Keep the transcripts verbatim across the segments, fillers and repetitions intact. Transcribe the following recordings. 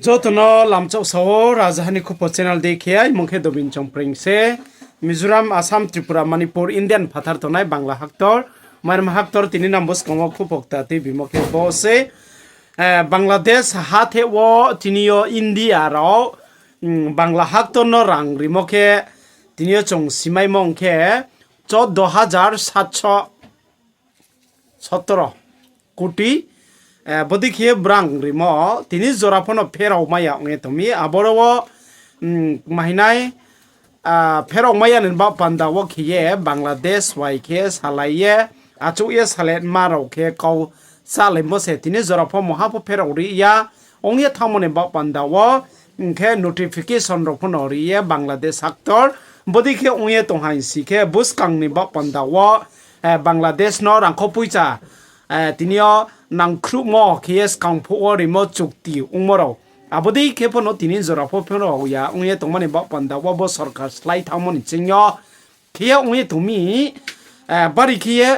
Joto no lamchak sao, Rajaha ni Khupo channel dei khe, aimung khe Dobin Chongpreng se. Mizoram, Assam, Tripura, Manipur, Indian phathar tongnai Bangla haktor, Myanmar haktor tini nang buskang wo khupo kta tuibimo khe bo se. Bangladesh hathe wo tini yo India rao Bangla haktor no rang rimo khe tini yo chung simaimo ong khe চৌদ্দ হাজার সাতশো সতেরো কোটি, bodei khe brang rimo, tini jora pho no pherao mai ya ong ye tong mi, aboro wo, mahinai, pherao mai ya ni baoh panda wo khe ye Bangladesh bai khe salai ye, achouh ye salai ma rao khe kau chálaimo se tini jora pho mungha pho pherao ri ya, ong ye thanngmo ni baoh panda wo, hing khe notification rao pho no ri ye Bangladesh haktor, bodei khe ong ye tong hai si khe buskang ni baoh panda wo, Bangladesh no rangkho poicha, tini yo nangkhruhmo khe ye skang phuh wo rimo chukti ongmo rao. Abodei khe pho no tini jora pho pherao ya ong ye tongmo ni baoh panda wo bo sorkar slái thanngmo ni ching yo khe ye ong ye tong mi, bari khe ye,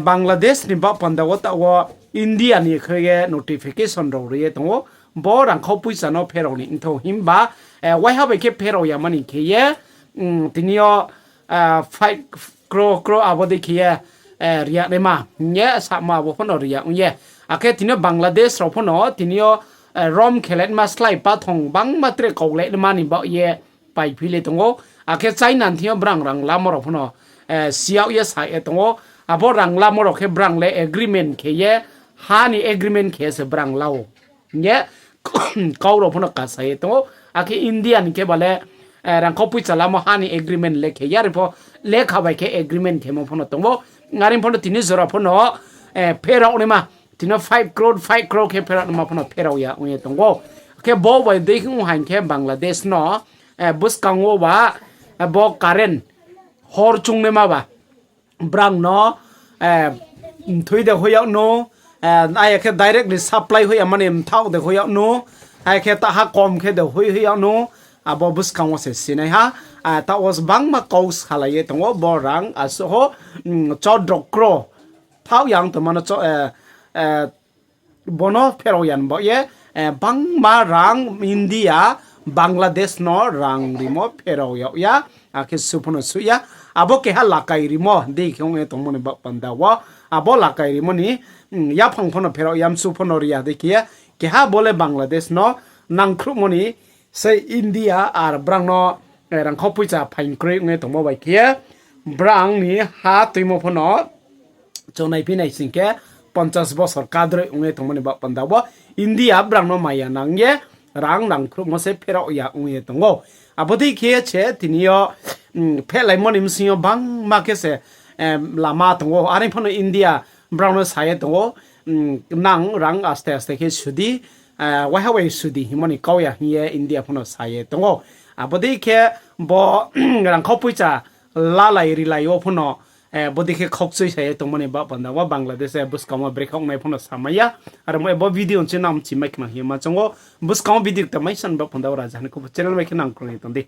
Bangladesh ni baoh panda wo taoh wo India ni khe ye notification rao ri ye tong ou, bo rangkho poicha no pherao ni ongthou himba, waiha bai khe pherao ya mani khe ye, tini yo, five crore, crore abodei khe ye, ri ya naima hing ye samo abo pho no ri ya ong ye. Akhe tini yo Bangladesh rao pho no tini yo, rom khelai naima slái pathong bangma tre kaulai naima ni baoh ye paiphi le tong ou. Akhe China ni thing yo brang rang lamo rao pho no, si yag ye sa ye tong ou. Abo rang lamo rao khe brang le agreement khe ye, ha ni agreement khe se brang la ou hing ye kau rao pho no kasa ye tong ou. Akhe India ni khe ba le, rangkho poicha lamo ha ni agreement le khe ya, are pho lekha bai khe agreement khemo pho no tong ou. Are pho no tini jora pho no, pherao naima, tini yo five crore, five crore khe pherao naima pho no pherao ya ong ye tong ou. Khe bo bai dei khe ong hai khe Bangladesh no, buskang wo ba, bo current hor chungnaima ba, brang no, mthoi de hoih yag nu, aya khe direct ni supply hoih ya mani mthaoh de hoih yag nu, aya khe taha kom khe de hoih hoih yag nu, abo buskang wo se sinai ha, taoh wo bangma kau salai ye tong ou, bo rang asuh ho, চৌদ্দ crore thaoh yang tongma no, bo no pherao ya ni baoh ye, bangma rang India, Bangladesh no rang rimo pherao yag ya, akhe su pho no suh ya, abo keha lakai rimo dei khe ong ye tongmo ni baoh panda wo, abo lakai rimo ni, yaphang pho no pherao ya, msu pho no ri ya dei khe ye, keha bo le Bangladesh no nangkhruhmo ni sei India ar brang no, rangkho poicha phaing kroi ong ye tongmo bai khe ye, brang ni ha tuimo pho no chung naiphi nai sing khe, পঞ্চাশ বছর kadroi ong ye tongmo ni baoh panda wo India brang no maya nang ye rang nangkhruhmo se pherao ya ong ye tong ou. Abodei khe se tini yo, phehlaimo ni bsing yo bangma khe se, lama tong ou. Are pho no India brang no sa ye tong ou, nang rang aste aste khe sudi, waiha wai sudi hingmo ni kau ya hing ye India pho no sa ye tong ou. Abodei khe bo rangkho poicha lalai rilai wo pho no, bodei khe khaukchui sa ye tongmo ni baoh panda wo Bangladesh buskang wo brekhe ong nai pho no samai ya. Aro mo bo video nchi nang mchi mai khna hing ye ma choung ou. Buskang wo video kta mai san baoh panda wo Rajaha ni Khupo channel bai khe nang krung ye tong di.